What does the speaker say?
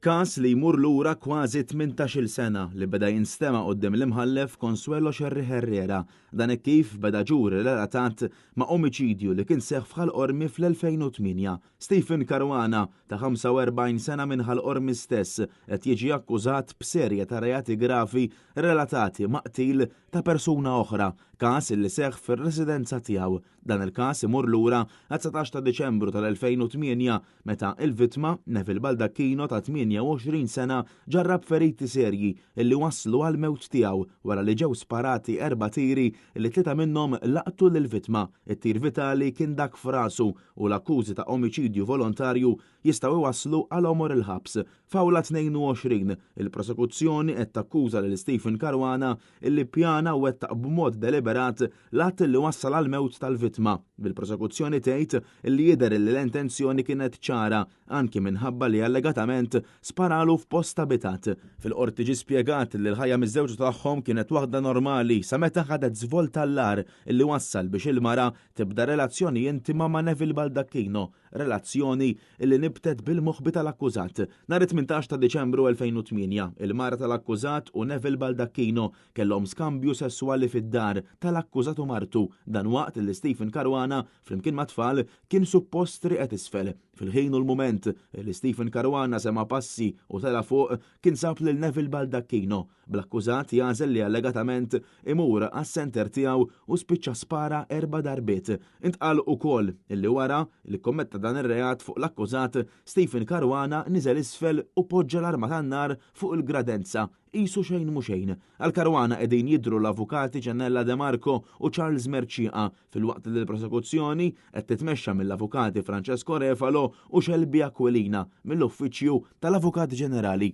Każ li jmur lura kważi 18-il sena li beda jinstema' quddiem l-Imħallef Consuelo Scerri Herrera. Dan hekk kif beda ġuri relatat ma' omiċidju li kien seħħ f'Ħal Qormi fl-2008. Stephen Caruana, ta' 45 sena minn Ħal Qormi stess, qed jiġi akkużat b'serje ta' reati gravi relatati ma' qtil ta' persuna oħra, każ li seħħ fir-residenza tiegħu. Dan il-każ imur lura għat-19 ta' Diċembru tal-2008 meta il-vittma, Neville Baldacchino ta' 28 sena, ġarrab feriti serji illi wasslu għall-mewt tiegħu wara li ġew sparati erba' tiri li tlieta minnhom laqtu lill-vittma. It-tir vitali kien dak f'rasu u l-akkużi ta' omiċidju volontarju jistgħu iwasslu għal għomor il-ħabs. F'Awla 22, il-prosekuzzjoni qed takkuża lil Stephen Caruana illi ppjana u wettaq b'mod deliberat l-att li wassal għall-mewt tal-vittma, bil-prosekuzzjoni tgħid illi jidher illi l-intenzjoni kienet ċara anki minħabba li allegatament sparalu f'post abitat. Fil-Qorti ġie spjegat li l-ħajja miżżewġa tagħhom kienet waħda normali sa meta ħadet żvolta għall-agħar illi wassal biex il-mara tibda relazzjoni intima ma' Neville Baldacchino, relazzjoni illi nibtet bil-moħbi tal-akkużat. Nhar it-18 ta' Diċembru 2008, il-mara tal-akkużat u Neville Baldacchino kellhom skambju sesswali fid-dar tal-akkużat u martu, dan waqt li Stephen Caruana, flimkien mat-tfal, kien suppost rieqed isfel. Fil-ħin u l-mument li Stephen Caruana sema' passi u tela' fuq, kien sab lil Neville Baldacchino, bl-akkużat jagħżel li allegatament imur għas-senter tiegħu u spiċċa spara erba' darbiet. Intqal ukoll illi wara li kkommetta dan ir-reat fuq l-akkużat, Stephen Caruana niżel isfel u poġġa l-arma tan-nar fuq il-gradenza qisu xejn mhu xejn. Għal Caruana qegħdin jidhru l-avukati Giannella De Marco u Charles Mercieca filwaqt li l-prosekuzzjoni qed titmexxa mill-avukati Francesco Refalo u Shelby Aquilina mill-Uffiċċju tal-Avukat Ġenerali.